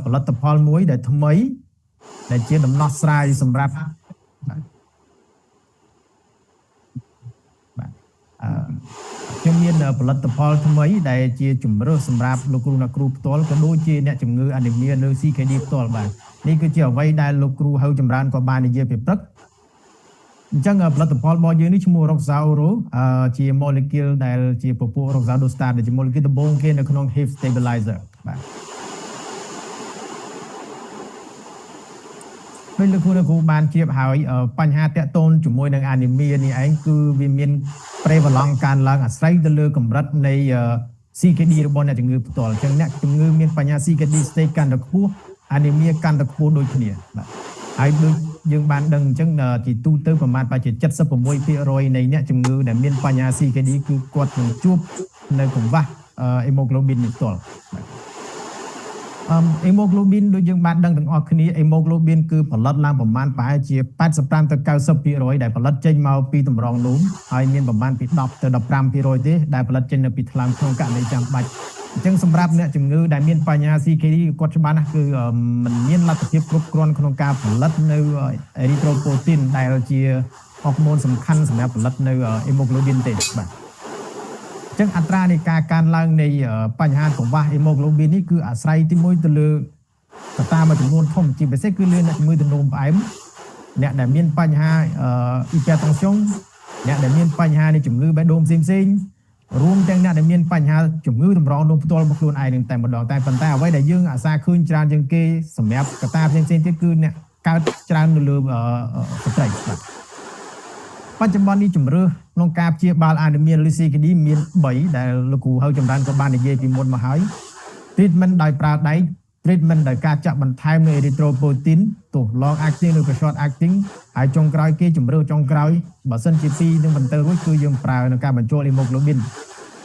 ផលិតផលមួយដែលថ្មីដែលជាដំណោះស្រាយសម្រាប់បាទបាទអឺខ្ញុំមានផលិតផលថ្មីដែលជាជំរើសសម្រាប់លោកគ្រូអ្នកគ្រូផ្ទាល់ក៏ដូចជាអ្នកជំងឺអានីមៀឬ CKD ផ្ទាល់បាទនេះគឺជាអ្វីដែលលោកគ្រូហៅចម្រើនក៏បាននិយាយពីព្រឹកអញ្ចឹងផលិតផលរបស់យើងនេះឈ្មោះ Roxauro ជា molecule ដែលជាពពួក Roxadustat ដែលជា molecule ដំបូងគេនៅក្នុង HIF stabilizer បាទដូចលោកគ្រូអ្នកគ្រូបានជ្រាបហើយបញ្ហាតាក់ទងជាមួយនឹងអានីមៀនេះឯងគឺវាមាន prevalence កើនឡើងអាស្រ័យទៅលើកម្រិតនៃ CKD របស់អ្នកជំងឺផ្ទាល់អញ្ចឹងអ្នកជំងឺមានបញ្ហា CKD stage កាន់តែខ្ពស់អានីមៀកាន់តែខ្ពស់ដូចគ្នាបាទហើយដូចយើងបានដឹងអញ្ចឹងជាទូទៅប្រមាណប្រហែលជា76%នៃអ្នកជំងឺដែលមានបញ្ហា CKD គឺគាត់នឹងជួបនៅកង្វះ hemoglobin នេះផ្ទាល់បាទអឺ hemoglobin ដូចយើងបានដឹងទាំងអស់គ្នា hemoglobin គឺផលិតឡើងប្រមាណប្រហែលជា85ទៅ90%ដែលផលិតចេញមកពីតម្រងនោមហើយមានប្រមាណពី10ទៅ15%ទេដែលផលិតចេញនៅពីថ្លើមក្នុងករណីចាំបាច់អញ្ចឹងសម្រាប់អ្នកជំងឺដែលមានបញ្ហា CKD គាត់ច្បាស់ណាស់គឺมันមានលទ្ធភាពគ្រប់គ្រាន់ក្នុងការផលិតនៅ erythropoietin ដែលជាហូម៉ូនសំខាន់សម្រាប់ផលិតនៅ hemoglobin ទេបាទអញ្ចឹងអត្រានៃការកើនឡើងនៃបញ្ហាកង្វះ hemoglobin នេះគឺអាស្រ័យទីមួយទៅលើកត្តាមួយចំនួនធំជាពិសេសគឺលើអ្នកជំងឺទឹកនោមផ្អែមអ្នកដែលមានបញ្ហា hypertension អ្នកដែលមានបញ្ហានៃជំងឺបេះដូងផ្សេងផ្សេងរួមទាំងអ្នកដែលមានបញ្ហាជំងឺតម្រងនោមផ្ទាល់របស់ខ្លួនឯងនឹងតែម្ដងតែប៉ុន្តែអ្វីដែលយើងអាសាឃើញច្រើនជាងគេសម្រាប់កត្តាផ្សេងៗទៀតគឺអ្នកកើតច្រើននៅលើស្ត្រីបាទបច្ចុប្បន្ននេះជំរឿសក្នុងការព្យាបាលអានីមៀឬ CKD មាន3ដែលលោកគ្រូហៅចម្រើនក៏បាននិយាយពីមុនមកហើយ treatment ដោយប្រើដែក treatment ដោយការចាក់បន្ថែមនៅ erythropoietin ទោះ long acting ឬក៏ short acting ហើយចុងក្រោយគេជំរឿសចុងក្រោយបើសិនជា2នឹងបន្តរួចគឺយើងប្រើនៅការបញ្ចូល hemoglobin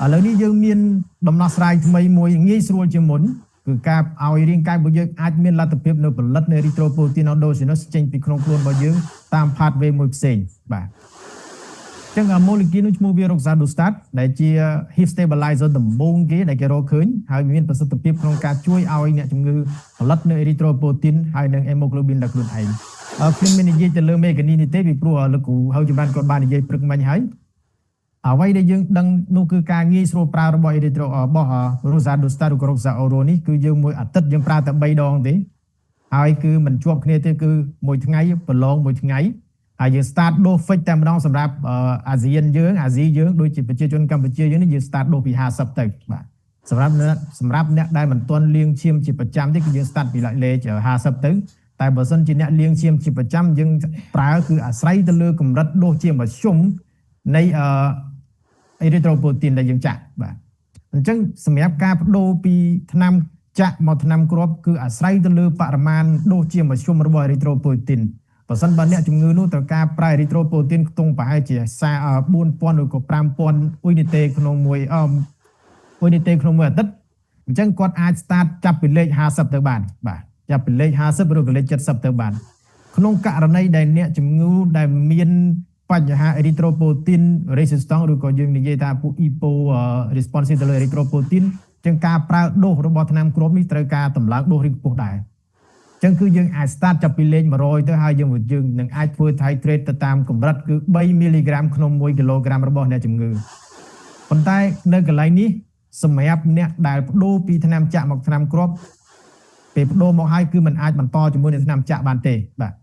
ឥឡូវនេះយើងមានដំណោះស្រាយថ្មីមួយងាយស្រួលជាងមុនគឺការឲ្យរាងកាយរបស់យើងអាចមានលទ្ធភាពនៅផលិតនៅ erythropoietin endogenous ចេញពីក្នុងខ្លួនរបស់យើងតាម pathway មួយផ្សេងបាទចឹង molecule នោះឈ្មោះវា roxadustat ដែលជា HIF stabilizer ដំបូងគេដែលគេរកឃើញហើយមានប្រសិទ្ធភាពក្នុងការជួយឲ្យអ្នកជំងឺផលិតនៅ erythropoietin ហើយនិង hemoglobin ដល់ខ្លួនឯងខ្ញុំមាននិយាយទៅលើ mechanism នេះទេពីព្រោះលោកគ្រូហៅចម្រើនគាត់បាននិយាយព្រឹកមិញហើយអ្វីដែលយើងដឹងនោះគឺការងាយស្រួលប្រើរបស់ erythro របស់ roxadustat ឬក៏ roxaoro នេះគឺយើងមួយអាទិត្យយើងប្រើតែ3ដងទេហើយគឺមិនជាប់គ្នាទេគឺមួយថ្ងៃប្រឡងមួយថ្ងៃហើយយើង start dose fix តែម្ដងសម្រាប់អាស៊ានយើងអាស៊ីយើងដូចជាប្រជាជនកម្ពុជាយើងនេះយើង start dose ពី50ទៅបាទសម្រាប់អ្នកដែលមិនទាន់លាងឈាមជាប្រចាំទេគឺយើង start ពីលេខ50ទៅតែបើសិនជាអ្នកលាងឈាមជាប្រចាំយើងប្រើគឺអាស្រ័យទៅលើកម្រិតដូសជាមធ្យមនៃអឺ erythropoietin ដែលយើងចាក់បាទអញ្ចឹងសម្រាប់ការបដូរពីថ្នាំចាក់មកថ្នាំគ្រាប់គឺអាស្រ័យទៅលើបរិមាណដូសជាមធ្យមរបស់ erythropoietin បើសិនបើអ្នកជំងឺនោះត្រូវការប្រើ erythropoietin ខ្ទង់ប្រហែលជា4000ឬក៏5000 unité ក្នុងមួយអឺ unité ក្នុងមួយអាទិត្យអញ្ចឹងគាត់អាច start ចាប់ពីលេខ50ទៅបានបាទចាប់ពីលេខ50ឬក៏លេខ70ទៅបានក្នុងករណីដែលអ្នកជំងឺដែលមានបញ្ហា erythropoietin resistant ឬក៏យើងនិយាយថាពួក hypo responsive ទៅលើ erythropoietin ចឹងការប្រើដូសរបស់ថ្នាំគ្រាប់នេះត្រូវការតម្លើងដូសរីងខ្ពស់ដែរចឹងគឺយើងអាច start ចាប់ពីលេខ100ទៅហើយយើងយើងនឹងអាចធ្វើ titrate ទៅតាមកម្រិតគឺ3មីលីក្រាមក្នុង1គីឡូក្រាមរបស់អ្នកជំងឺប៉ុន្តែនៅកន្លែងនេះសម្រាប់អ្នកដែលបដូរពីថ្នាំចាក់មកថ្នាំគ្រាប់ពេលបដូរមកហើយគឺมันអាចបន្តជាមួយនឹងថ្នាំចាក់បានទេបាទ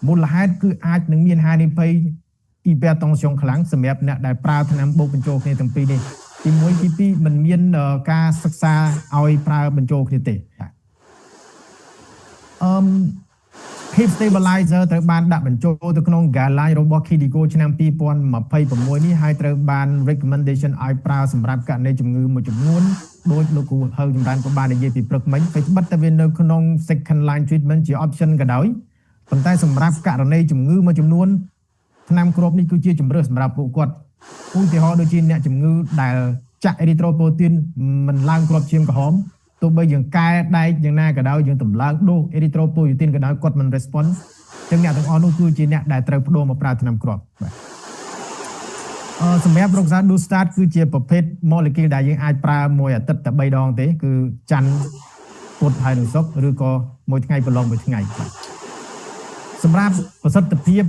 មូលហេតុគឺអាចនឹងមានហានិភ័យ hypertension ខ្លាំងសម្រាប់អ្នកដែលប្រើថ្នាំបូកបញ្ចូលគ្នាទាំងពីរនេះទី1ទី2มันមានការសិក្សាឲ្យប្រើបញ្ចូលគ្នាទេបាទអឺ HIF stabilizer ត្រូវបានដាក់បញ្ចូលទៅក្នុង guideline របស់ KDIGO ឆ្នាំ2026នេះហើយត្រូវបាន recommendation ឲ្យប្រើសម្រាប់ករណីជំងឺមួយចំនួនដោយលោកគ្រូហៅចម្រើនក៏បាននិយាយពីព្រឹកមិញពេលត្បិតតែវានៅក្នុង second line treatment ជា option ក៏ដោយប៉ុន្តែសម្រាប់ករណីជំងឺមួយចំនួនថ្នាំគ្រាប់នេះគឺជាជំរើសសម្រាប់ពួកគាត់ឧទាហរណ៍ដូចជាអ្នកជំងឺដែលចាក់ erythropoietin មិនឡើងគ្រាប់ឈាមក្រហមទោះបីយើងកែដែកយ៉ាងណាក៏ដោយយើងតម្លើងដូស erythropoietin ក៏ដោយគាត់មិន response ចឹងអ្នកទាំងអស់នោះគឺជាអ្នកដែលត្រូវបដូរមកប្រើថ្នាំគ្រាប់បាទអឺសម្រាប់ Roxadustat គឺជាប្រភេទ molecule ដែលយើងអាចប្រើមួយអាទិត្យតែ3ដងទេគឺច័ន្ទ ពុធហើយនឹងសុក្រឬក៏មួយថ្ងៃប្រឡងមួយថ្ងៃបាទសម្រាប់ប្រសិទ្ធភាព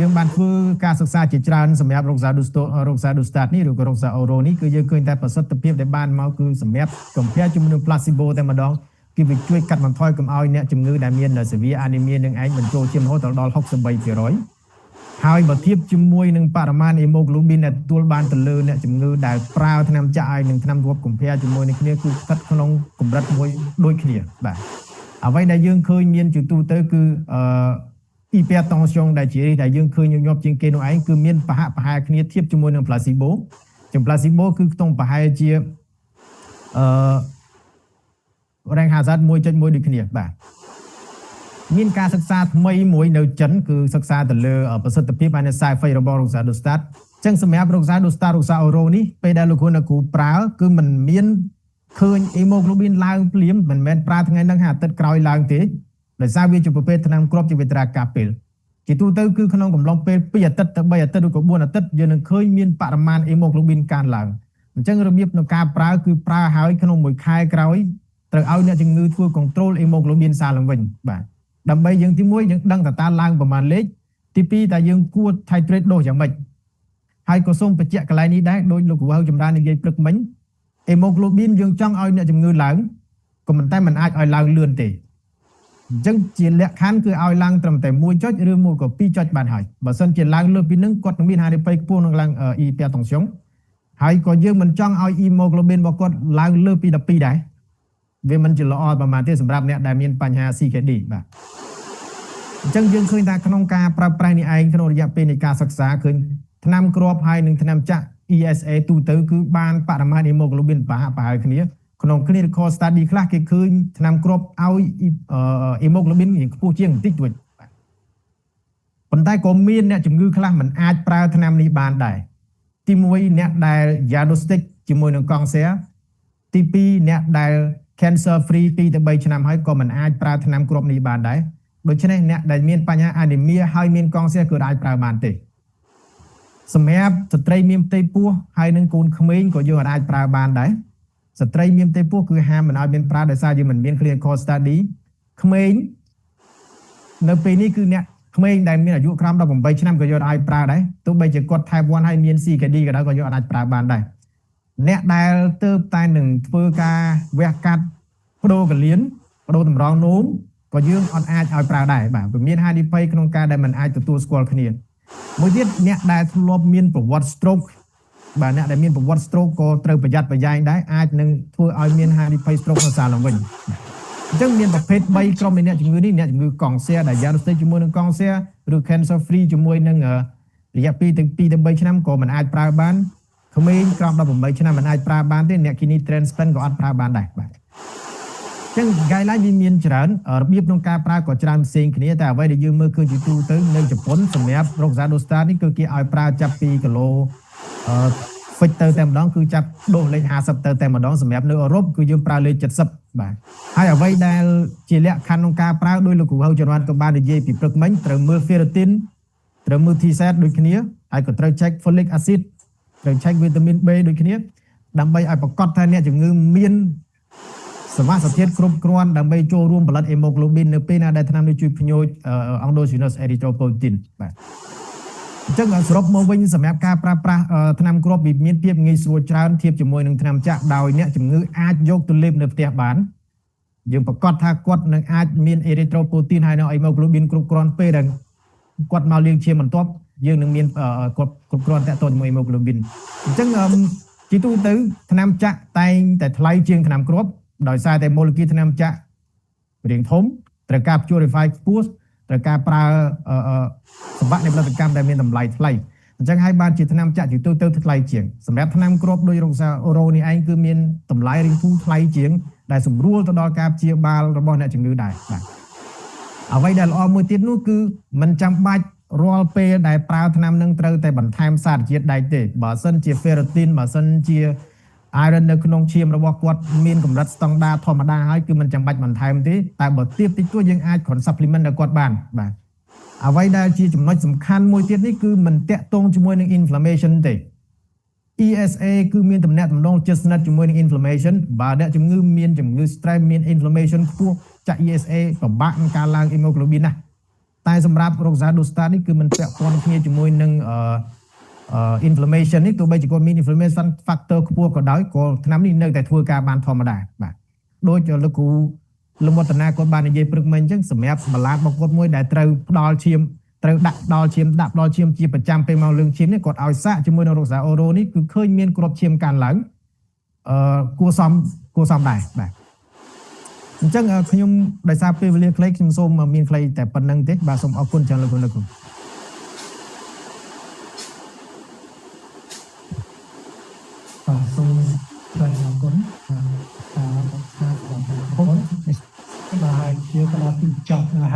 យើងបានធ្វើការសិក្សាជាច្រើនសម្រាប់ roxadustat roxadustat នេះឬក៏ roxa oro នេះគឺយើងឃើញតែប្រសិទ្ធភាពដែលបានមកគឺសម្រាប់ compare ជាមួយនឹង placebo តែម្ដងគឺវាជួយកាត់បន្ថយកុំឲ្យអ្នកជំងឺដែលមាន severe anemia នឹងឯងបញ្ចូលឈាមរហូតដល់63%ហើយបើធៀបជាមួយនឹងបរិមាណ hemoglobin ដែលទទួលបានទៅលើអ្នកជំងឺដែលប្រើថ្នាំចាក់ហើយនឹងថ្នាំគ្រាប់ compare ជាមួយនឹងគ្នាគឺស្ថិតក្នុងកម្រិតមួយដូចគ្នាបាទអ្វីដែលយើងឃើញមានជាទូទៅគឺអឺ hypertension ដែលជាដែលយើងឃើញញឹកញាប់ជាងគេនោះឯងគឺមានប្រហាក់ប្រហែលគ្នាធៀបជាមួយនឹង placebo ចឹង placebo គឺខ្ទង់ប្រហែលជាអឺ rank hazard 1.1ដូចគ្នាបាទមានការសិក្សាថ្មីមួយនៅចិនគឺសិក្សាទៅលើប្រសិទ្ធភាពហើយនិង side effect របស់ roxadustat ចឹងសម្រាប់ roxadustat roxa oro នេះពេលដែលលោកគ្រូអ្នកគ្រូប្រើគឺมันមានឃើញ hemoglobin ឡើងភ្លាមមិនមែនប្រើថ្ងៃហ្នឹងហើយអាទិត្យក្រោយឡើងទេដោយសារវាជាប្រភេទថ្នាំគ្រាប់ជាវិត្រាការពេលជាទូទៅគឺក្នុងកំឡុងពេល2អាទិត្យទៅ3អាទិត្យឬក៏4អាទិត្យយើងនឹងឃើញមានបរិមាណ hemoglobin កើនឡើងអញ្ចឹងរបៀបក្នុងការប្រើគឺប្រើហើយក្នុងមួយខែក្រោយត្រូវឲ្យអ្នកជំងឺធ្វើ control hemoglobin សារឡើងវិញបាទដើម្បីយើងទី1យើងដឹងតើតើឡើងប្រមាណលេខទី2តើយើងគួរ titrate dose យ៉ាងម៉េចហើយក៏សូមបញ្ជាក់កន្លែងនេះដែរដោយលោកគ្រូហៅចម្រើននិយាយព្រឹកមិញ hemoglobin យើងចង់ឲ្យអ្នកជំងឺឡើងក៏មិនតែមិនអាចឲ្យឡើងលឿនទេអញ្ចឹងជាលក្ខខណ្ឌគឺឲ្យឡើងត្រឹមតែ1ចុចឬមួយក៏2ចុចបានហើយបើសិនជាឡើងលើសពីនឹងគាត់នឹងមានហានិភ័យខ្ពស់នឹងឡើង hypertension ហើយក៏យើងមិនចង់ឲ្យ hemoglobin របស់គាត់ឡើងលើសពី12ដែរវាមិនជាល្អប្រហែលទេសម្រាប់អ្នកដែលមានបញ្ហា CKD បាទអញ្ចឹងយើងឃើញថាក្នុងការប្រើប្រាស់នេះឯងក្នុងរយៈពេលនៃការសិក្សាឃើញថ្នាំគ្រាប់ហើយនិងថ្នាំចាក់ ESA ទូទៅគឺបានបរិមាណ hemoglobin ប្រហាក់ប្រហែលគ្នាក្នុង clinical study ខ្លះគេឃើញថ្នាំគ្រាប់ឲ្យ hemoglobin រៀងខ្ពស់ជាងបន្តិចតួចប៉ុន្តែក៏មានអ្នកជំងឺខ្លះមិនអាចប្រើថ្នាំនេះបានដែរទី1អ្នកដែល diagnostic ជាមួយនឹង cancer ទី2អ្នកដែល cancer free 2ទៅ3ឆ្នាំហើយក៏មិនអាចប្រើថ្នាំគ្រាប់នេះបានដែរដូច្នេះអ្នកដែលមានបញ្ហា anemia ហើយមាន cancer គឺអាចប្រើបានទេសម្រាប់ស្ត្រីមានផ្ទៃពោះហើយនឹងកូនក្មេងក៏យើងអាចប្រើបានដែរស្ត្រីមានផ្ទៃពោះគឺហាមមិនឲ្យមានប្រើដោយសារយើងមិនមាន clinical study ក្មេងនៅពេលនេះគឺអ្នកក្មេងដែលមានអាយុក្រោម18ឆ្នាំក៏យកអាចប្រើដែរទោះបីជាគាត់ type 1ហើយមាន CKD ក៏ដោយក៏យកអាចប្រើបានដែរអ្នកដែលទៅតែនឹងធ្វើការវះកាត់បដូរកលៀនបដូរតម្រងនោមក៏យើងអត់អាចឲ្យប្រើដែរបាទវាមានហានិភ័យក្នុងការដែលមិនអាចទទួលស្គាល់គ្នាមួយទៀតអ្នកដែលធ្លាប់មានប្រវត្តិ stroke បាទអ្នកដែលមានប្រវត្តិ stroke ក៏ត្រូវប្រយ័ត្នប្រយែងដែរអាចនឹងធ្វើឲ្យមានហានិភ័យ stroke នៅសាឡើងវិញអញ្ចឹងមានប្រភេទ3ក្រុមនៃអ្នកជំងឺនេះអ្នកជំងឺកង់សែដែល diagnostic ជាមួយនឹងកង់សែឬ cancer free ជាមួយនឹងរយៈពេលទៅ2ទៅ3ឆ្នាំក៏មិនអាចប្រើបានក្មេងក្រោម18ឆ្នាំមិនអាចប្រើបានទេអ្នក kidney transplant ក៏អត់ប្រើបានដែរបាទចឹង guideline វាមានច្រើនរបៀបក្នុងការប្រើក៏ច្រើនផ្សេងគ្នាតែអ្វីដែលយើងមើលឃើញជាទូទៅនៅជប៉ុនសម្រាប់ roxadustat នេះគឺគេឲ្យប្រើចាប់ពីគីឡូអឺ fix ទៅតែម្ដងគឺចាប់ dose លេខ50ទៅតែម្ដងសម្រាប់នៅអឺរ៉ុបគឺយើងប្រើលេខ70បាទហើយអ្វីដែលជាលក្ខខណ្ឌក្នុងការប្រើដោយលោកគ្រូហៅចរន្តក៏បាននិយាយពីព្រឹកមិញត្រូវមើល ferritin ត្រូវមើល TSAT ដូចគ្នាហើយក៏ត្រូវ check folic acid ត្រូវ check វីតាមីន B ដូចគ្នាដើម្បីឲ្យប្រកាសថាអ្នកជំងឺមានសមាសធាតុគ្រប់គ្រាន់ដើម្បីចូលរួមផលិត hemoglobin នៅពេលណាដែលថ្នាំនេះជួយភ្ញូច endogenous erythropoietin បាទអញ្ចឹងសរុបមកវិញសម្រាប់ការប្រើប្រាស់ថ្នាំគ្រាប់វាមានភាពងាយស្រួលច្រើនធៀបជាមួយនឹងថ្នាំចាក់ដោយអ្នកជំងឺអាចយកទៅលេបនៅផ្ទះបានយើងប្រកាសថាគាត់នឹងអាចមាន erythropoietin ហើយនៅ hemoglobin គ្រប់គ្រាន់ពេលដែលគាត់មកលាងឈាមបន្ទាប់យើងនឹងមានគាត់គ្រប់គ្រាន់តាក់ទងជាមួយ hemoglobin អញ្ចឹងជាទូទៅថ្នាំចាក់តែងតែថ្លៃជាងថ្នាំគ្រាប់ដោយសារតែ molecule ថ្នាំចាក់រាងធំត្រូវការ purify ខ្ពស់ត្រូវការប្រើសម្បត្តិនៃផលិតកម្មដែលមានតម្លៃថ្លៃអញ្ចឹងហើយបានជាថ្នាំចាក់ជាទូទៅថ្លៃជាងសម្រាប់ថ្នាំគ្រាប់ដោយ roxa oro នេះឯងគឺមានតម្លៃរាងធូរថ្លៃជាងដែលសម្រួលទៅដល់ការព្យាបាលរបស់អ្នកជំងឺដែរបាទអ្វីដែលល្អមួយទៀតនោះគឺមិនចាំបាច់រាល់ពេលដែលប្រើថ្នាំនឹងត្រូវតែបន្ថែមសារជាតិដែកទេបើសិនជា ferritin បើសិនជា iron នៅក្នុងឈាមរបស់គាត់មានកម្រិតស្តង់ដារធម្មតាហើយគឺមិនចាំបាច់បន្ថែមទេតែបើទៀបតិចតួចយើងអាចគ្រាន់ supplement ដល់គាត់បានបាទអ្វីដែលជាចំណុចសំខាន់មួយទៀតនេះគឺមិនតាក់ទងជាមួយនឹង inflammation ទេ ESA គឺមានតំណែងតំណងជិតស្និទ្ធជាមួយនឹង inflammation។ បើអ្នកជំងឺមានជំងឺ stress មាន inflammation ខ្ពស់ចាក់ ESA ពិបាកក្នុងការឡើង hemoglobin ណាស់តែសម្រាប់ roxadustat នេះគឺមិនពាក់ព័ន្ធគ្នាជាមួយនឹងinflammation នេះទោះបីជាគាត់មាន inflammation factor ខ្ពស់ក៏ដោយក៏ថ្នាំនេះនៅតែធ្វើការបានធម្មតាបាទដូចលោកគ្រូលោកវឌ្ឍនាគាត់បាននិយាយព្រឹកមិញអញ្ចឹងសម្រាប់malade របស់គាត់មួយដែលត្រូវផ្ដល់ឈាមត្រូវដាក់ដល់ឈាមដាក់ដល់ឈាមជាប្រចាំពេលមកលើងឈាមនេះគាត់ឲ្យសាកជាមួយនឹង Roxa Oro នេះគឺឃើញមានគ្រាប់ឈាមកើនឡើងគួរសមគួរសមដែរបាទអញ្ចឹងខ្ញុំដោយសារពេលវេលាខ្លីខ្ញុំសូមមានខ្លីតែប៉ុណ្្នឹងទេបាទសូមអរគុណច្រើនលោកគ្រូលោកគ្រូ។ បាទសូម